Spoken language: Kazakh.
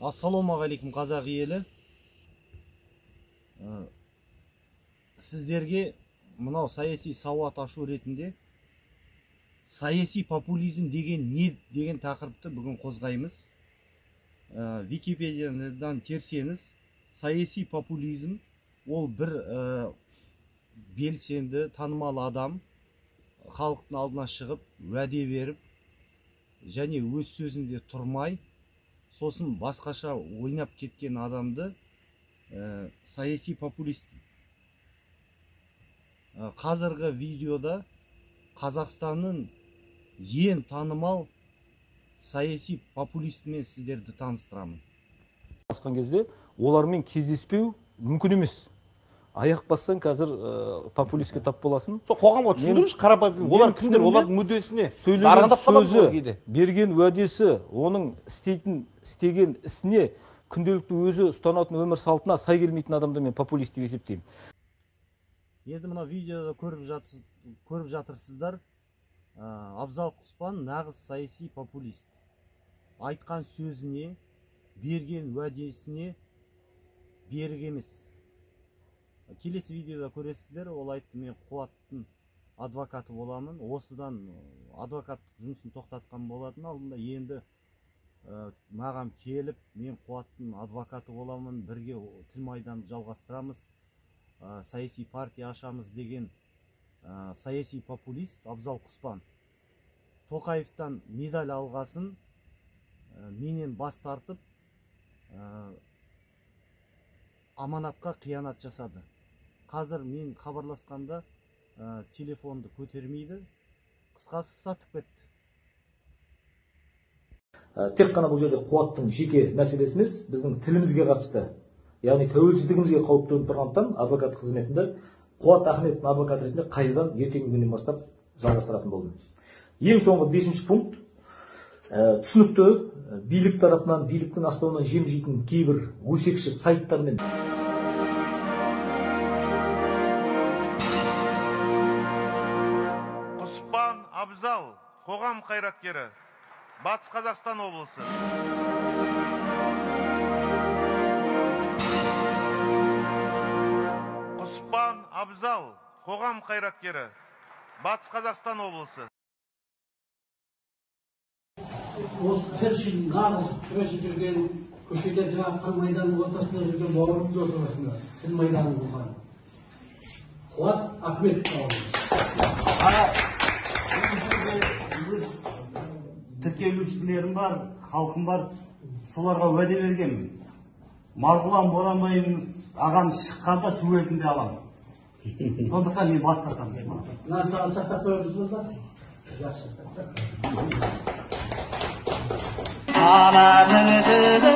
Ассалаумағалейкум, қазақ елі. Сіздерге мынау саяси сауат ашу ретінде саяси популизм деген не деген тақырыпты бүгін қозғаймыз. Википедиядан терсеңіз, саяси популизм ол бір белсенді, танымал адам халықтың алдына шығып, уәде беріп және өз сөзінде тұрмай, сосын басқаша ойнап кеткен адамды саяси популист. Қазіргі видеода Қазақстанның ең танымал саяси популистімен сіздерді таныстырамын. Басқан кезде олармен кездеспеу мүмкін емес. Аяқ бассаң қазір популистке тап боласың. Сол қоғамға түсіндіріңізші, қарапайым. Олар кімдер, олардың мүддесіне зарғандап қаламыз ғой кейде. Берген уәдесі, оның істеген ісіне, күнделікті өзі ұстанатын өмір салтына сай келмейтін адамды мен популист деп есептеймін. Енді мына видеода көріп жатырсыздар, Абзал Құспан нағыз саяси популист. Айтқан сөзіне, берген уәдесіне берік емес. Келесі видеода көресіздер, ол айтты, мен Қуаттың адвокаты боламын. Осыдан адвокаттық жұмысын тоқтатқан болатын алдында, енді маған келіп, мен Қуаттың адвокаты боламын, бірге тіл майданды жалғастырамыз, саяси партия ашамыз деген саяси популист Абзал Құспан. Тоқаевтан медаль алғасын менен бас тартып, аманатқа қиянат жасады. Қазір мен хабарласқанда телефонды көтермейді, қысқасы сатып кетті. Тек қана бұл жерде Қуаттың жеке мәселесі емес, біздің тілімізге қатысты, яғни тәуелсіздігімізге қауіп төніп тұрғандықтан адвокат қызметінде Қуат Ахметтің адвокаты ретінде қайтадан ертеңгі күннен бастап жалғастыратын болдым. Ең соңғы 5-ші пункт, түсінікті, билік тарапынан, биліктің астауынан жем жейтін кейбір өсекші сайттармен Құспан Абзал, қоғам қайраткері, Батыс Қазақстан облысы. Құспан Абзал, қоғам қайраткері, Батыс Қазақстан облысы. Осы тілші нағыз күресіп жүрген, көшеде жаңағы қан майданның ортасында жүрген бауырымыз ортасында тіл майданын құрған Қуат Ахмет бауырымыз. Өз тіркелушілерім бар, халқым бар, соларға уәде бергенмін. Марғұлан Боранбайымыз ағам шыққанда су өзінде аламын. Сондықтан мен бас тартамын. Мынаны саған сақтап қоямыз ба? Жақсы. Ананың тілі